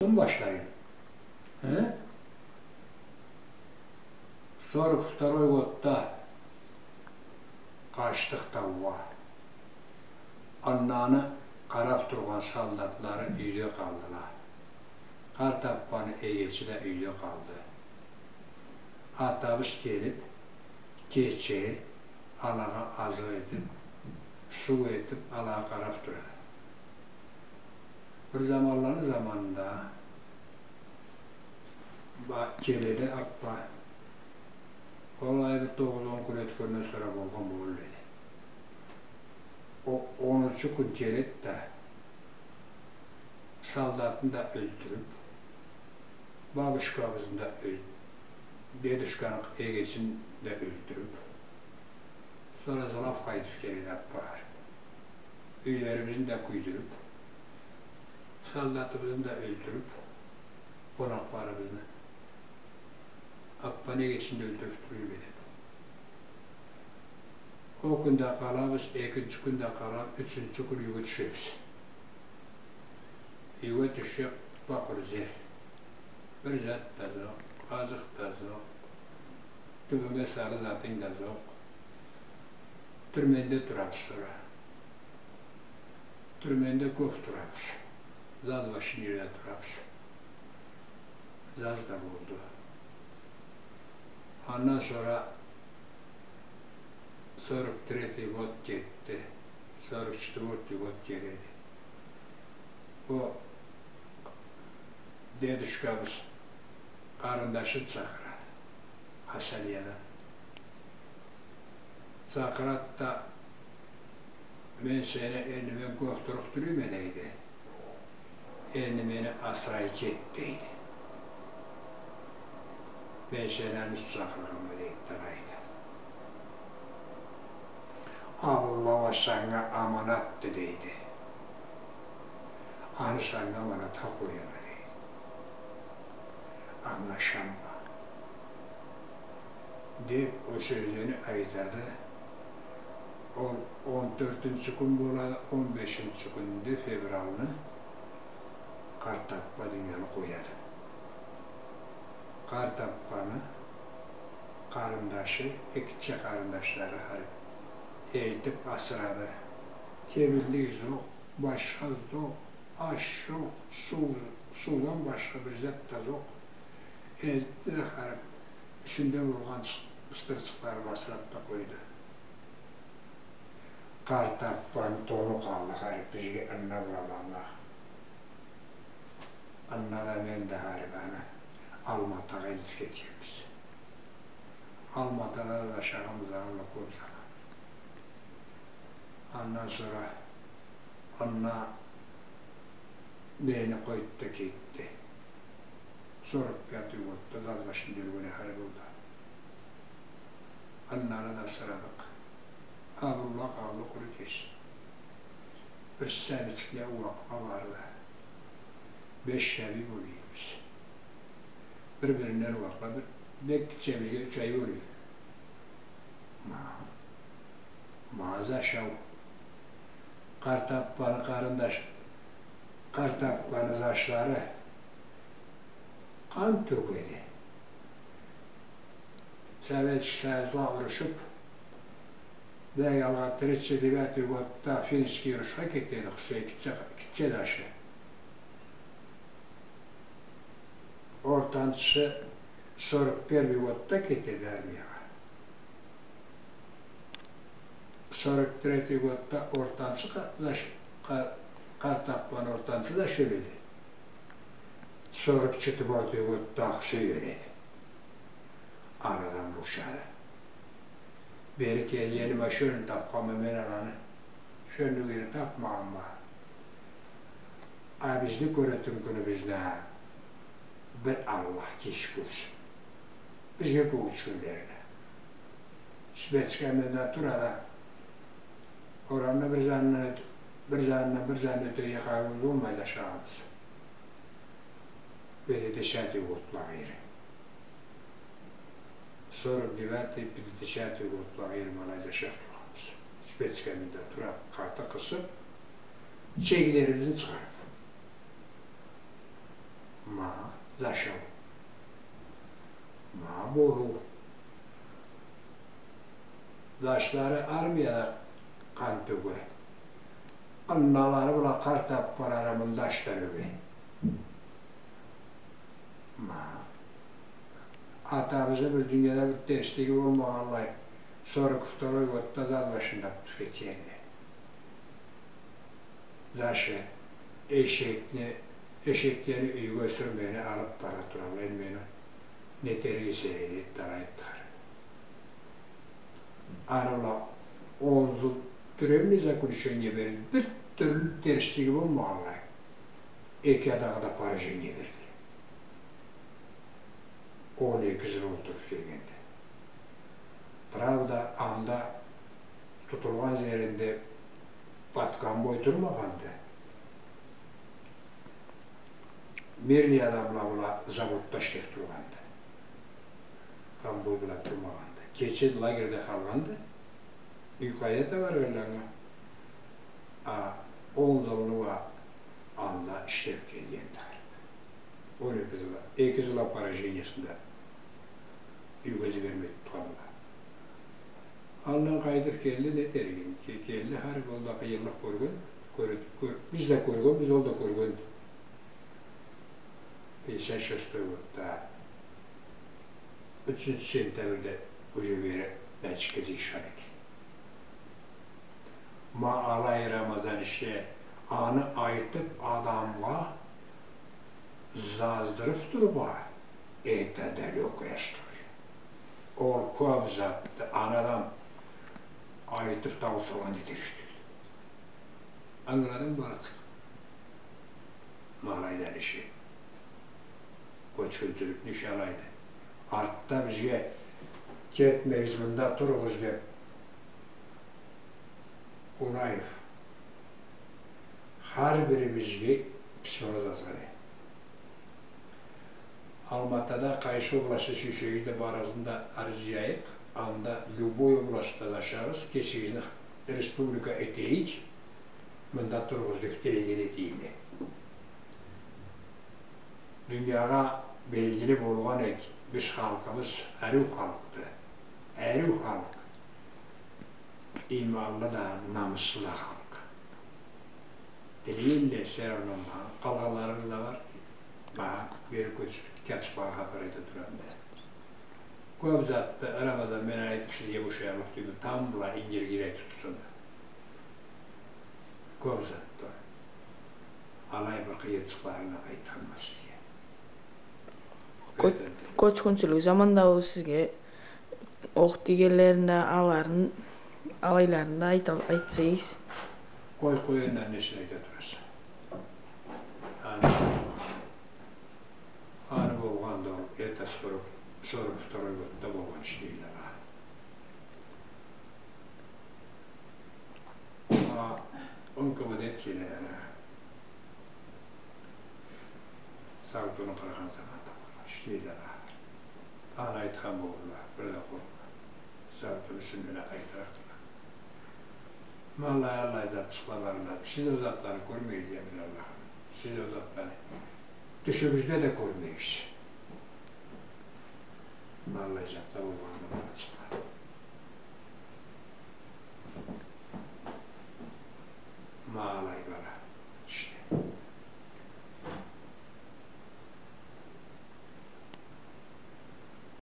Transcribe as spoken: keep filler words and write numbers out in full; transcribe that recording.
Башлайым. Э? Сорок второй годда къачдыкъ таугъа. Аннаны къарап тургъан солдатлары юйде къалдыла. Къарт аппаны эгечи да юйде къалды. Атабыз келип, кече алагъа азыкъ этип, суу этип, алагъа къарап турады. Бир заманланы заманында ба-, келеди аппа. Ол ай бир тогъуз-он кюн ётгенден сора болгъан болур эди. О, онунчу кюн келеди да, солдатын да ёлтюрюп, бабушкабызны да ёл-, дедушканы эгечин да ёлтюрюп, сора зылап къайтып келеди аппа. Юйлерибизни да кюйдюрюп, солдатыбызны да ёлтюрюп, къонакъларыбызны. Аппаны эгечин да ёлтюрюп тура эди. Ол кюн да къалабыз, экинчи кюн да къалабыз, ючюнчю кюн юйге тюшебиз. Юйге тюшсек, тупа-къуру зер. Бир зат да зокъ, азыкъ да зокъ, тюбюнге салыр затынг да зокъ. Тюрменде турабыз сора. Тюрменде кёп турабыз. Заз башын иерде турабыз. Заз да болду. Андан сора сорок третий год кетди. Сорок четвёртый год келеди. Бу дедушкабыз къарындашын чакъырады. Хасаниядан. Чакъырады да, мен сени, энди мен кёп турлукъ тюйюлме, дейди. Энди мени асырай кет, дейди. Мен сени алай чакъыргъанма, дейди, да къайда. Абулла уа санга аманатды, дейди. Аны санга аманатха къояма, дейди. Ангылашама. Деп, ол сёзлени айтады. Ол он тёртюнчю кюн болады, он бешинчи кюнде февралны къарт аппа дунияны къояды. Къарт аппаны къарындашы, экиче къарындашлары харип, элтип асырады. Тебинлик зокъ, башха зокъ, аш зокъ, суу, суудан башха бир зат да зокъ. Элтди да харип, ичинде болгъан чы-, быстырчыкъларын асырап да къойду. Къарт аппаны тону къалды харип бизге ынна бла манга. Ынна да, мен да харип аны Алматагъа элтип кетгенбиз. Алматада да зашагъанбыз аны бла кёп заман. Андан сора ынна мени къойду да кетди. Сорок пятый годда заз башында ёлгени харип болду. Ыннаны да асырадыкъ. Абулла къалды къуру кеси. Бир сабийчикле уакъла барды. Беш сабий болуйбуз. Бир-биринден уакъла, бир, бек гитчебизге юч ай болуйду. Ма, ма зашау. Къарт аппаны къарындаш-, къарт аппаны зашлары къан тёгеди. Советский Союзгъа урушуп, бек алгъа, тридцать девятый годда финский урушха кетеди Хусей, гитче, гитче зашы. Ортанчысы сорок первый годда кетеди армиягъа. Сорок третий годда ортанчысы къа-, заш-, къа-, къарт аппаны ортанчысы заш ёледи. Сорок четвёртый годда Хусей ёледи. Арадан бошады. Бери келгеним а шёндю тапханма мен аланы. Шёндю кюйде тапмагъанма. А бизни кёрюрге кюнюбюзню бир Аллах кеч кёрсюн. Бизге кёчгенлерине. Спецкомендатурада орамда бир жанындан ёт-, бир жанындан бир жанына ётерге къарыуубуз болмай зашагъанбыз. Пятидесятый годлагъа дери. Сорок девятый, пятидесятый годлагъа дери ма алай зашап тургъанбыз. Спецкомендатура къаты къысып, чегилерибизни чыгъарып. Ма, зашау. Ма, болуу. Зашлары армияда къан тёге. Аннары бла къарт аппалары мында ашдан ёге. Ма. Атабызны бир дунияда бир терслиги болмагъанлай, сорок второй годда заз башында тутуп кетгенди. Заши эшекни, эшеклени юйге сюрмейин алып бара тургъанлай, мени не этерик эсе, деб, талай айтханды. Аны бла он зыл тюремный заключение берди, бир тюрлю терслиги болмагъанлай, эки адагъа да поражение берди. Он эки зыл олтуруб келгенди. Правда, анда тутулгъан зеринде под конвой турмагъанды. Мирный адамла бла заводда ишлеб тургъанды. Конвой бла турмагъанды. Кече лагерьде къалгъанды. Юй къайда табарыкъ эди анга? А он зылны уа анда ишлеб келгенди. Он эки зыл, эки зыл поражениесинде юйге зибермей тутхандыла. Андан къайтыб келди, не этерик эди? Ке-, келди, хар бир ол да къыйынлыкъ кёрген, кёре-, кёр-, биз да кёргенбиз, ол да кёргенди. Пятьдесят шестой годда, ючюнчю сентябрьде уже бери Нальчикге зыйышхан эди. Ма алай Рамазан ишле, аны айтыб адамгъа заздырыб турургъа, это далёкая история. Ол кёб затды, аны адам айтыб таусалгъан этерик тюйюлдю. Ангыладынг, Барат? Ма алайды иши. Кёчгюнчюлюкню иши алайды. Артда бизге, «Кетмегиз, мында туругъуз», деб, Кунаев хар бирибизге письмо жазгъан эди. Алматада къайсы областда сюйсегиз да, барыгъызны да арызлайыкъ, анда любой областда зашагъыз, кесигизни республика этейик, мында туругъуз деб тилеген этейик. Дуниягъа белгили болгъан эди, биз халкъыбыз ариу халкъды. Ариу халкъ. Иманлы да, намыслы да халкъ. Тилейин да, всё равно, ма, къалгъанларыгъыз да бар. Ма, бери кёчюб, кёчюб, хапар эте турама мен. Кёб затда, Рамазан, мен айтыб сизге бошаяллыкъ тюйюлме, тамбла ингирге айтыб турсам да. Кёб затда. Алай бир къыйынлыкъларын айтханма сизге. Кё-, кёчгюнчюлюк заманда ол сизге окъ тийгенлерин да, аларын, алайларын да айта-, айтсагъыз. Къой, къой, андан несин айта тураса? Аны, аны болгъанды ол, это сорок, сорок второй годда болгъан иш дейди ала. А, Н К В Д-де сени, ана, Саутуну къыргъан заманда болгъан иш дейди ала. Аны айтхан болурла, бир да къоркъма. Саутуну юсюнден айтырыкъма. Ма аллай, аллай затчыкъла барла. Сиз ол затланы кёрмегиз, Амин Аллахым. Сиз ол затланы тюшюгюзде да кёрмегиз. Ма аллай затла болгъанды.